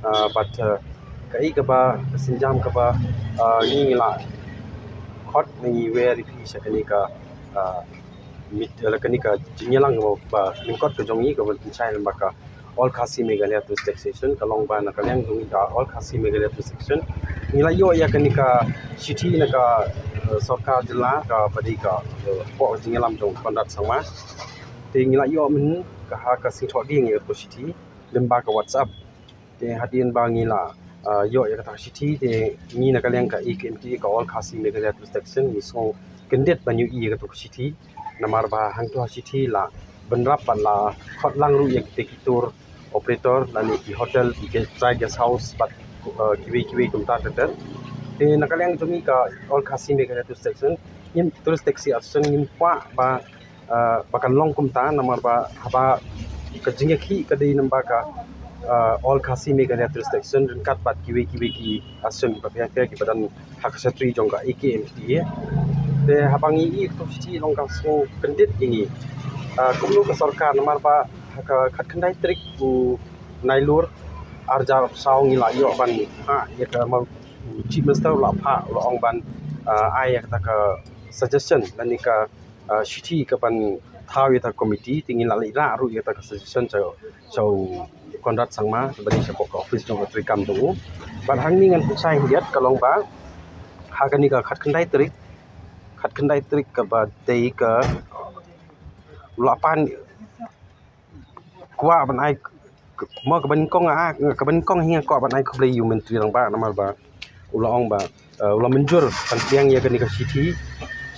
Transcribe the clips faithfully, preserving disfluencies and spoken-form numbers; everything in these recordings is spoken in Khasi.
Ah, bad, ah, kaei kaba, ka sienjam kaba, ah, ngi ngi la khot, ngi wer ïa phi sha kane ka, ah, mit, ah, kane ka jingïalang kaba, ba lyngkot ka jong ngi kaba pynshai lyngba ka All Khasi Meghalaya Tourist Association, ka long ba na ka liang jong ngi ka All Khasi Meghalaya Tourist Association ngi la ïoh ïa kane ka shithi na ka, ah, sorkar jylla kaba dei ka, ah, hapoh jingïalam jong Conrad Sangma. Te ngi la ïoh mynne ka ha ka Sngi Thohdieng ïa ka shithi lyngba ka WhatsApp. Te hadien ba ngi la, ah, ïoh ïa kata ka shithi, te ngi na ka liang ka A K M T A, ka All Khasi Meghalaya Tourist Association, ngi sngew kyndit ban ïohi ïa kata ka shithi. Namar ba hangto ha shithi la bynrap bad la khot lang ruh ïa kita ki tour operator lane ki hotel, ki guest, trai guest house bad, ah, kiwei kiwei kumta ter ter. Te na ka liang jong ngi ka All Khasi Meghalaya Tourist Association, ngim, Tourist Taxi Association, ngim kwah ba ah, ba kan long kumta, namar ba haba ka jingïakhih ka dei namar ba ka, ah, All Khasi Meghalaya Tourist Association ryngkat bad kiwei kiwei ki association kiba pher pher kiba don ha ka secretary jong ka A K M T A. Te haba ngi ïohi ïa ka shithi long ka sngew kyndit ïa ngi. Ah, kumno ka sorkar, namar ba ha ka khatkhyndai tarik u Nailur arhajar arphew saw ngi la ïoh ban phah ïa ka ma-, Chief Minister u la phah, u la ong ban, ah, ai ïa kata ka suggestion lane ka, ah, shithi ka ban thaw ïa kata ka committee, te ngi la leit rah ruh ïa kata ka suggestion sha, sha u Conrad Sangma, ba dei shapoh ka office jong ka treikam jong u. Bad hangne ngan pynshai khyndiat ka long ba ha kane ka khatkhyndai tarik, khatkhyndai tarik kaba dei ka u la pan kwah ban ai, mo, kaba nyngkong, ah, kaba nyngkong hi nga kwah ban ai khublei ïa u Myntri Rangbah namar ba u la ong ba, eh, u la mynjur ban pdiang ïa kane ka shithi,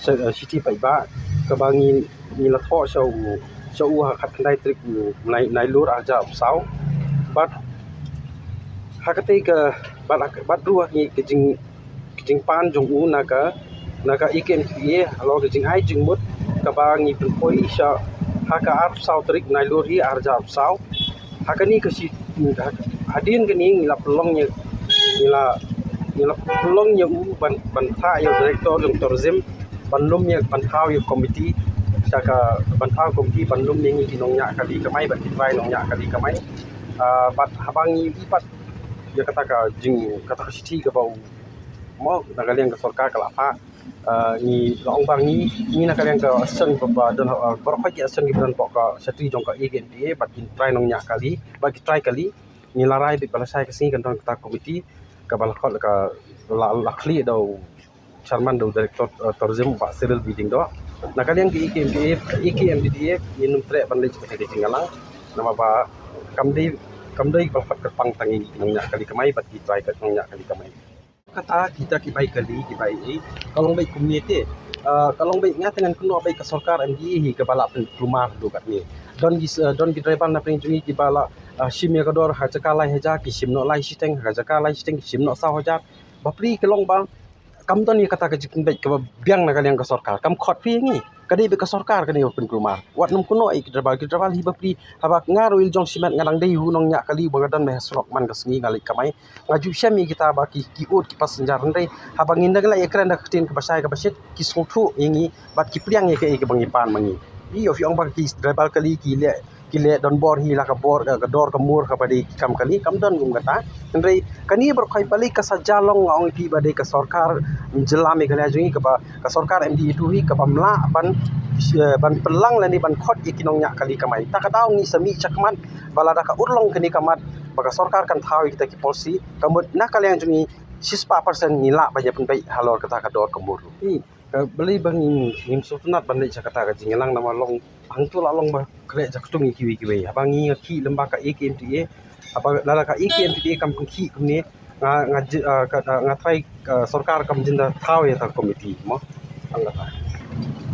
sa-, eh, shithi paidbah kaba ngi, ngi la thoh sha u, sha u ha khatkhyndai tarik u Nai-, Nailur arhajar arphew saw. Bad ha katei ka, bad, bad ruh ngi ka jing ka jingpan jong u na ka, na ka A K M T A halor ka jingai jingmut kaba ngi pynpoi sha ha ka arphew saw tarik Nailur hi arhajar arphew saw. Ha kane ka shi-, ha, hadien kane ngi la pynlong ïa, ngi la, ngi la pynlong ïa u ban, ban phah ïa u director jong tourism ban lum ïa, ban thaw ïa committee, sha ka, ban thaw committee ban lum ïa ngi ki nongñiah kali kamai, ban ki trai nongñiah kali kamai. Ah, bad haba ngi i pat ïa kata ka jing, kata ka shithi kaba u, mo, na ka liang ka sorkar ka la phah. Ah, ngi la ong ba ngi, ngi na ka liang ka association ba, ba don, ah, baroh ki association kiba don hapoh ka secretary jong ka A K M T A bad ki trai nongñiah kali, bad ki trai kali. Ngi la rai beit ba lashai ka sngi kan don kata ka committee kaba la khot, ka la, la khlieh da u chairman, da u director, eh, tourism, Bah Cyril B. Lyngdoh. Na ka liang ka A K M T A, A K M T A ngin ym treh ban leit sha kata ka jingïalang namar ba kam dei, kam dei ba la khot kyrpang tang ïa ki nongñiah kali kamai bad ki trai ka nongñiah kali kamai. Kata kita ki bai kali, ki bai ei, ka long beit kumne te. Ah, ka long beit, nga te ngan kynnoh beit ka sorkar M D A hi kaba la pynkulmar haduh katne. Don ki, ah, don ki driver na pdeng jong ngi kiba la, ah, shim ïa ka dor ha jaka lai hajar ki shim noh lai shiteng, ha jaka lai shiteng ki shim noh saw hajar. Bapli, ka long ba kam don ïa kata ka jingpynbeit kaba biang na ka liang ka sorkar. Kam khot phi ïa ngi. Ka dei beit ka sorkar kane ba pynkulmar. Wat nym kynnoh ïa ki driver, ki driver hi bapli. Haba nga ruh i la jong shimet nga dang dei u nongñiah kali ba nga don beit ha surok man ka sngi nga leit kamai. Nga ju shem ïa kita ba ki, ki ud ki passenger, hynrei haba ngin dang leit ïakren da ka ktien kaba shai kaba shit, ki sngewthuh ïa ngi bad ki pdiang ïa kaei kaba ngi pan ma ngi. Ïoh phi ong ba ki driver kali ki leh, ki leh donbor hi la ka bor, ka, ka dor ka mur kaba dei ki kam kali, kam don kum kata. Hynrei kane baroh kawei balei ka sa jia long, nga ong ïa phi, ba dei ka sorkar jylla Meghalaya jong ngi kaba, ka sorkar M D A two hi kaba ym lah ban, eh, ban pynlang lane ban khot ïa ki nongñiah kali kamai. Ta ka daw ngi sa mih shakhmat ba lada ka urlong kane ka mat ba ka sorkar kan thaw ïa kita ki policy, ka mut na ka liang jong ngi shispah percent ngi lah ban ïa pynbeit halor kata ka dor ka mur. Balei ba ngim, ngim sngewtynnat ban leit sha kata ka jingïalang namar long hangto la long ba khleh jaktung ïa kiwei kiwei. Haba ngi nga khih lyngba ka A K M T A, haba lada ka A K M T A kam pynkhih kumne, nga, nga ji-, ah, ka, ah, nga trai, ah, sorkar kam jin da thaw ïa ta committee mo. Tang kata.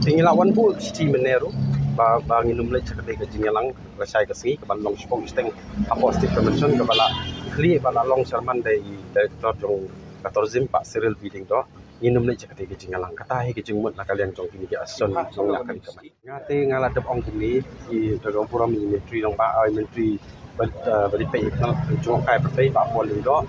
Te ngi la wan buh shithi mynne ruh ba, ba ngin ym leit sha kata ka jingïalang lashai ka sngi kaban long shiphew shiteng hapoh State Convention kaba la khlieh ba la long sharman da i director jong ka tourism, Bah Cyril B. Lyngdoh. Ngin ym leit sha kata ka jingïalang. Kata hi ka jingmut na ka liang jong kine ki association jong ngi ka ri ka. Nga te nga la dep ong kumne, i da ka burom i Myntri Rangbah, i Myntri ba, eh, ba dei peit ïa ka jong ka pyrthei, Bah Paul Lyngdoh.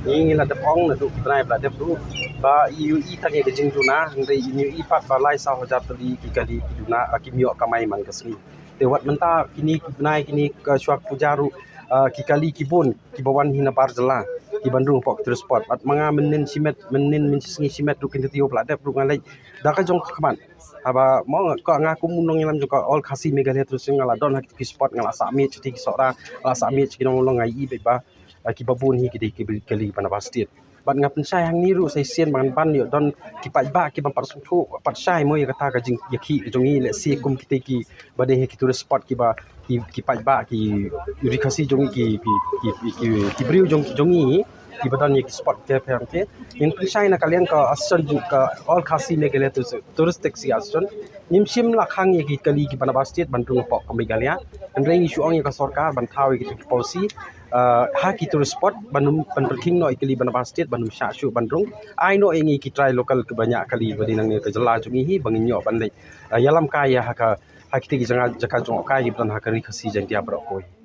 Ngi, ngi la dep ong naduh ki bnai ba la dep ruh ba i ïohi tang ïa ka jingduna, hynrei i ïohi pat ba lai saw hajar tylli ki kali ki duna, eh, kim ïoh kamai man ka sngi. Te wat mynta kine ki bnai, kine ka shuwa ka puja ruh, Ah, ki kali ki bun kiba wan hi na bar jylla kiban rung hapoh ki tourist spot. Bad ma nga mynnin shimet, mynnin mynshisngi shimet ruh, kin da tiew ba la dep ruh nga leit da ka jong ka khmat. Haba mo nga, ka, nga kum u nongïalam jong ka All Khasi Meghalaya Tourism, nga la don ha ki spot, nga la sah miet sha ki Sohra, nga la sah miet sha ki Nonglong, nga ïohi beit ba, ah, kiba bun hi ki dei ki kali ba na bar state. Bad nga pynshai hangne ruh sa shisien ba ngan ban ïoh don ki paidbah kiban pat sngewthuh pat shai mo ïa kata ka jingïakhih ka jong ngi, lehse kum kitei kiba dei ha ki tourist spot kiba ki, ki paidbah, ki ri Khasi jong ngi, ki, ki, ki, ki, ki, ki briew jong, jong ngi kiba don ïa ki spot te pyrshah te. Ngin pynshai na ka liang ka association jong ka All Khasi Meghalaya Tourist, Tourist Taxi Association. Ngim shym la khang ïa ki kali kiba na bar state ban rung hapoh ka Meghalaya. Hynrei ngi shu ong ïa ka sorkar ban thaw ïa ki policy, ah, ha ki tourist spot ban, ban pyrkhing noh ïa ki kali ba na bar state ban ym shah shuh ban rung. Ai noh ïa ngi ki trai local kiba ñiah kali ba dei nangne ka jylla jong ngi hi ba ngin ïoh ban leit, ah, ïalam kai ïa ha ka, ha kitei ki jaka, jaka jngohkai kiba don ha ka ri Khasi Jaiñtia baroh kawei.